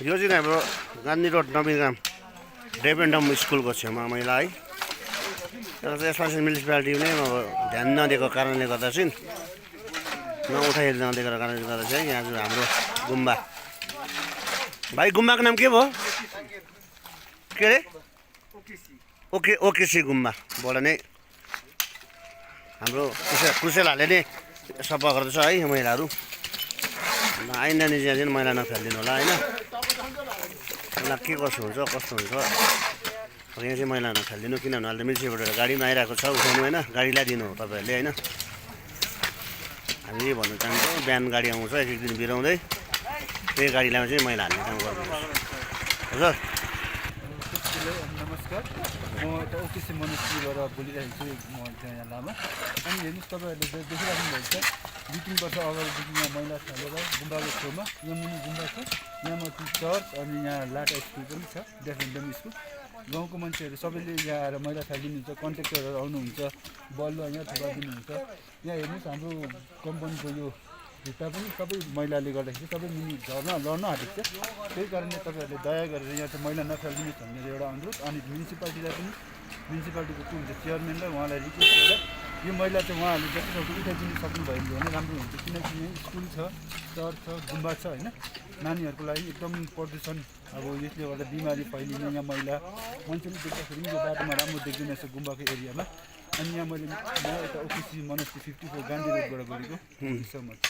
यो चाहिँ हाम्रो गान्धी रोड नवीनग्राम डेभेन्डम स्कुलको छेउमा मैला है। तर चाहिँ यसमा चाहिँ म्युनिसिपालिटीले अब ध्यान नदिएको कारणले गर्दा चाहिँ नदिएको कारणले गर्दा चाहिँ यहाँ चाहिँ हाम्रो गुम्बा भाइ गुम्बाको नाम के भयो के अरे ओकेसी गुम्बाबाट नै हाम्रो कुशेलाले नै सफा गर्दछ है यो मैलाहरू। आइन्दा नि चाहिँ मैला नफालिदिनु होला होइन। मैला के कसो हुन्छ कस्तो हुन्छ यहाँ चाहिँ मैला नफालिदिनु किनभने अहिले त म्युनिसिपालिटीबाट गाडीमा आइरहेको छ उठाउनु होइन गाडीलाई दिनु हो तपाईँहरूले होइन। हामी भन्नु चाहन्छौँ बिहान गाडी आउँछ एक दिन बिराउँदै त्यही गाडीलाई चाहिँ मैला हाल्ने काम गर्नुपर्छ हजुर। नमस्कार, म यता ओकेसी मोनेस्ट्रीबाट बोलिरहेको छु। म यहाँ लामा अनि हेर्नुहोस् तपाईँहरूले देखिराख्नु भएको छ 2-3 वर्ष अगाडिदेखि यहाँ मैला फालेर गुम्बाको छेउमा यहाँ मुनि गुम्बा छ, यहाँ माथि चर्च अनि यहाँ लाटा स्कुल पनि छ डेफेन्डम स्कुल। गाउँको मान्छेहरू सबैले यहाँ आएर मैला फालिदिनुहुन्छ, कन्ट्र्याक्टरहरू आउनुहुन्छ बलुवा यहाँ थुपारिदिनुहुन्छ। यहाँ हेर्नुहोस् हाम्रो कम्पनीको यो भित्ता पनि सबै मैलाले गर्दाखेरि सबै मुनि लड्न आँटेको छ। त्यही कारणले तपाईँहरूले दया गरेर यहाँ चाहिँ मैला नफालिदिनुहोस् भन्ने एउटा अनुरोध। अनि म्युनिसिपालिटीलाई पनि म्युनिसिपालिटीको को हुन्छ चेयरम्यानलाई उहाँलाई रिक्वेस्ट गरेर यो मैला चाहिँ उहाँहरूले जतिसक्दो उठाइदिनु सक्नुभयो भने राम्रो हुन्छ। किनकि यहाँ स्कुल छ, चर्च छ, गुम्बा छ होइन। नानीहरूको लागि एकदम प्रदूषण अब यसले गर्दा बिमारी फैलिने यहाँ मैला मान्छेले देख्दाखेरि यो बाटोमा राम्रो देख्दैन रहेछ गुम्बाको एरियामा। अनि यहाँ मैले यता ओकेसी मोनेस्ट्री 54 गान्धी रोडबाट गरेको। Thank you so much.